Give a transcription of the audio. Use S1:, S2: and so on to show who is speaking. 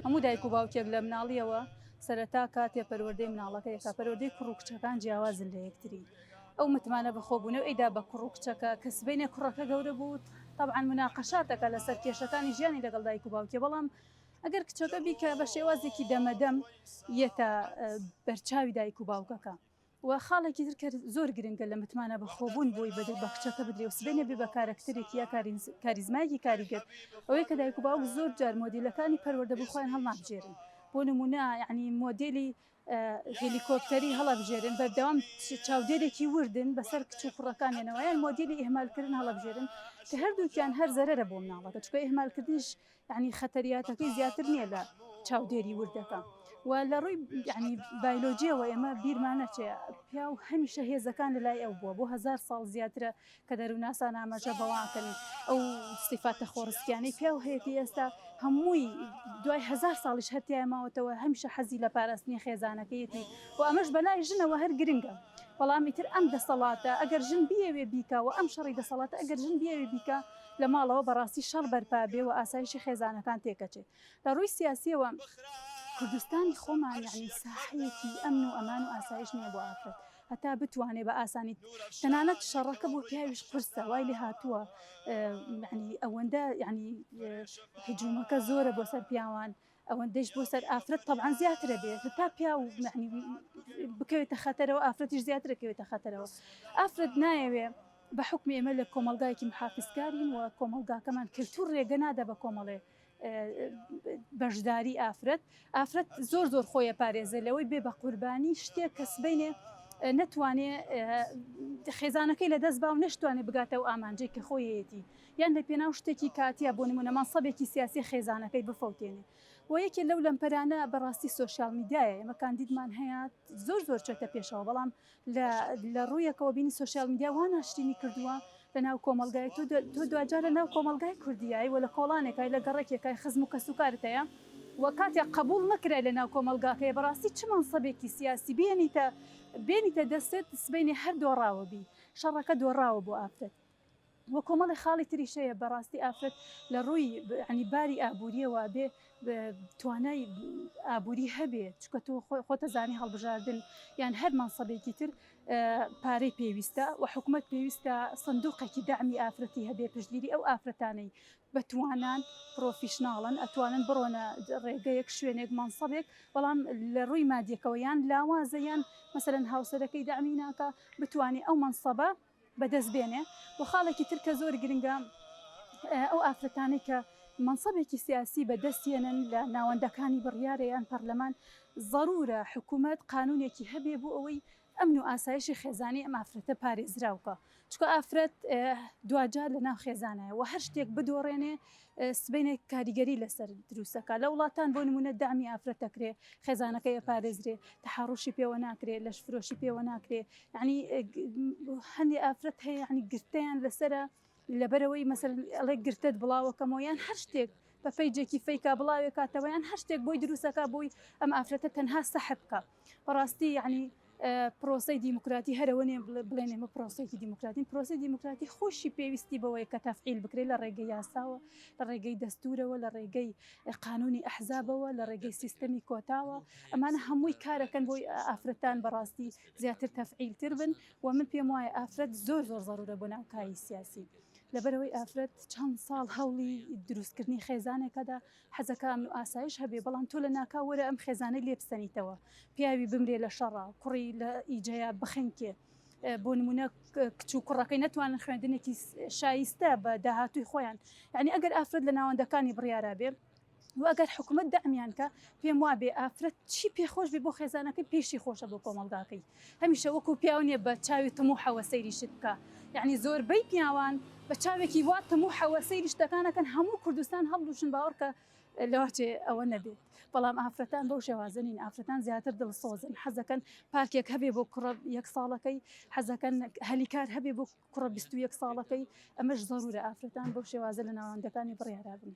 S1: هەموو دایک و باوکێک لە مناڵیەوە سەرەتا کاتێ پەروەردەی مناڵەکەی ئەکا پەروەردەی کوڕ و کچەکان جیاوازن لە یەکتری ئەو متمانە بەخۆبوونە ئەیدا بە کوڕ و کچەکە کە سبەینێ کوڕەکە گەورە بوو تەبعەن مناقەشات ئەکا لەسەر کێشەکانی ژیانی لەگەڵ دایک و باوکی بەڵام ئەگەر کچەکە بیکا بە شێوازێکی دەمەدەم یەتە بەرچاوی دایک و باوکەکە. وە خاڵێکی تر کە زۆر گرنگە لە متمانە بەخۆبوون بۆی بەدر بە کچەکە بدرێ و سبەینێ بێ بە کارەکتەرێکی یا کاریزمایەکی کاریگەر ئەوەیە کە دایک و باوک زۆر جار مۆدیلەکانی پەروەردە بۆ خۆیان هەڵنابژێرن بۆ نمونە یعنی مۆدێلی هێلیکۆپتەری هەڵەبژێرن بەردەوام چاودێرێکی وردن بەسەر کچ و کوڕەکانیانەوە یان مۆدیلی ئیهمالکردن هەڵەبژێرن کە هەردووکیان هەر زەرەرە بۆ مناڵەکە چونکە ئیهمالکردنیش یانی خەتەریاتەکەی زیاتر نییە لە چاودێری وردەکە و لە ڕووی یعنی بایلۆجیەوە ئێمە بیرمان نەچێ پیاو هەمیشە هێزەکان لە لای ئەو بووە بۆ هەزار ساڵ زیاترە کە دەروونناسان ئاماژە بەوانکەن ئەو سیفاتە خۆڕسکیانەی پیاو هەیەتی ئێستا هەمووی دوای هەزار ساڵیش هەر تیایا ماوەتەوە هەمیشە حەزی لە پاراستنی خێزانەکەیەتی و ئەمەش بەلای ژنەوە هەر گرنگە بەڵام ئیتر ئەم دەسەڵاتە ئەگەر ژن بیەوێ بیکا و ئەم شەڕی دەسەڵاتە ئەگەر ژن بیەوێ بیکا لە ماڵەوە بەڕاستی شەڕ بەرپا بێ و ئاسایشی خێزانەکان تێکەچێ. لە ڕووی سیاسیەوە کوردستانی خۆمان یەعنی ساحەیەکی ئەمن و ئەمان و ئاسایش نیە بۆ ئافرەت هەتا بتوانێ بە ئاسانی تەنانەت شەڕەکە بۆ پیاویش قورسە وای لێ هاتووە یەعنی ئەوەندە یەعنی هجومەکە زۆرە بۆ سەر پیاوان ئەوەندەیش بۆ سەر ئافرەت تەبعەن زیاترە بێت تا پیاو یەعنی بکەوێتە خەتەرەوە ئافرەتیش زیاتر کەوێتە خەتەرەوە ئافرەت نایەوێ بە حوکمی ئێمە لە کۆمەڵگایەکی محافزکارین و کۆمەڵگاکەمان کلتور رێگە نادا بە کۆمەڵێ بەشداری ئافرەت ئافرەت زۆر زۆر خۆیە پارێزێ لەوەی بێ بە قوربانی شتێک کە سبەینێ نەتوانێ خێزانەکەی لە دەست با و نەشتوانێ بگاتە ئەو ئامانجەی کە خۆی هەیەتی یان لە پێناو شتێکی کاتیە بۆ نمونە مەنسەبێکی سیاسی خێزانەکەی بفەوتێنێ و یەکێ لەو لەمپەرانە بەڕاستی سۆشیال میدیایە ئێمە کاندیدمان هەیە زۆر زۆر چۆتە پێشەوە بەڵام لە لە ڕوویەکەوە بینی سۆشیال میدیا وا ناشرینی کردووە لە ناو کۆمەڵگای تۆ تۆ دواجار لە ناو کۆمەڵگای کوردیای و لە کۆڵانێکای لە گەڕەکێکای خزم و کەسوکارت هەیە و کاتێک قبوڵ نەکرای لە ناو کۆمەڵگاکەی بەڕاستی چ مەنسەبێکی سیاسی بێنیتە بێنیتە دەستت سبەینێ هەر دۆڕاوە بی شەڕەکە دۆڕاوە بۆ ئافرەت. وە کۆمەڵی خاڵی تریش هەیە بەڕاستی ئافرەت لە ڕووی ینی باری ئابووریەوە بێ توانای ئابووری هەبێ چکە تۆ خۆتە زانی هەڵبژاردن یان هەر مەنسەبێکی تر پارەی پێویستە و حکومت پێویستە سندوقێکی دەعمی ئافرەتی هەبێ پشتگیری ئەو ئافرەتانەی بەتوانان پرۆفیشناڵن ئەتوانن بڕۆنە ڕێگەیەک شوێنێک مەنسەبێک بەڵام لە ڕووی مادیەکەوە یان لاوازە یان مەسەلەن هاوسەرەکەی دەعمی ناکا بتوانێ ئەو مەنسەبە بەدەست بێنێ و خاڵێکی تر کە زۆر گرنگە ئەو ئافرەتانەی کە مەنسەبێکی سیاسی بەدەست یەنن لە ناوەندەکانی بڕیارە یان پەرلەمان زەرورە حکوومەت قانونێکی هەبێ بۆ ئەوەی ئەمن و ئاسایشی خێزانی ئەم ئافرەتە پارێزراو کە چونکە ئافرەت دواجار لە ناو خێزانایە و هەر شتێک بدۆڕێنێ سبەینێ کاریگەری لەسەر دروستەکە لە وڵاتان بۆ نمونە دامی ئافرەت دەکرێ خێزانەکەی ئەپارێزرێ تەحەڕوشی پێوە ناکرێ لەشفرۆشی پێوە ناکرێ یعنی هەندێ ئافرەت هەیە یعنی گرتەیان لەسرە لەبەرەوەی مەسەر ئەڵێ گرتت بڵاوەکەمەوە یان هەر شتێک بە پەیجێکی فەیکا بڵاوێکاتەوە یان هەر شتێک بۆی دروستەکە بۆی ئەم ئافرەتە تەنها سەحب بکە بەڕاستی یعنی پرۆسەی دیموکراتی هەر ئەوە نیە بڵێن ئێمە پرۆسەیەکی دیموکراتین، پرۆسەی دیموکراتی خۆشی پێویستی بەوەیە کە تەفعیل بکرێت لە ڕێگەی یاساوە، لە ڕێگەی دەستورەوە، لە ڕێگەی قانونی ئەحزابەوە، لە ڕێگەی سیستەمی کۆتاوە، ئەمانە هەمووی کارەکەن بۆی ئافرەتان بەڕاستی زیاتر تەفعیلتر بن و من پێم وایە ئافرەت زۆر زۆر زەرورە بۆ ناو کاری سیاسی. لەبەرئەوەی ئافرەت چەند ساڵ هەوڵی دروستکردنی خێزانێکەدا حەزەکا ئەمن و ئاسایش هەبێ بەڵام تۆ لە ناکاو وەرە ئەم خێزانەی لێ بسەنیتەوە پیاوی بمرێ لە شەڕا کوڕی لە ئیجەیا بخنکێ بۆ نمونە کچ و کوڕەکەی نەتوانن خوێندنێکی شایستە بە داهاتووی خۆیان یعنی ئەگەر ئافرەت لە ناوەندەکانی بڕیارا بێ و ئەگەر حکوومەت دەعمیان کە پێم وابێ ئافرەت چی پێخۆش بێ بۆ خێزانەکەی پێشی خۆشە بۆ کۆمەڵگاکەی هەمیشە وەکو پیاو نیە بە چاوی تموحەوە سەیری شت بکا یەعنی زۆربەی پیاوان بە چاوێکی وا تموحەوە سەیری شتەکان ئەکەن هەموو کوردستان هەڵلوشن باوەڕکە لەوەچێ ئەوە نەبێت بەڵام ئافرەتان بەو شێوازە نین ئافرەتان زیاتر دڵسۆزن حەزەکەن پارکێک هەبێ بۆ کوڕە یەک ساڵەکەی حەزەکەن هەلیکار هەبێ بۆ کوڕە 21 ساڵەکەی ئەمەش زەرورە ئافرەتان بەو شێوازە لە ناوەندەکانی بڕیارا بن.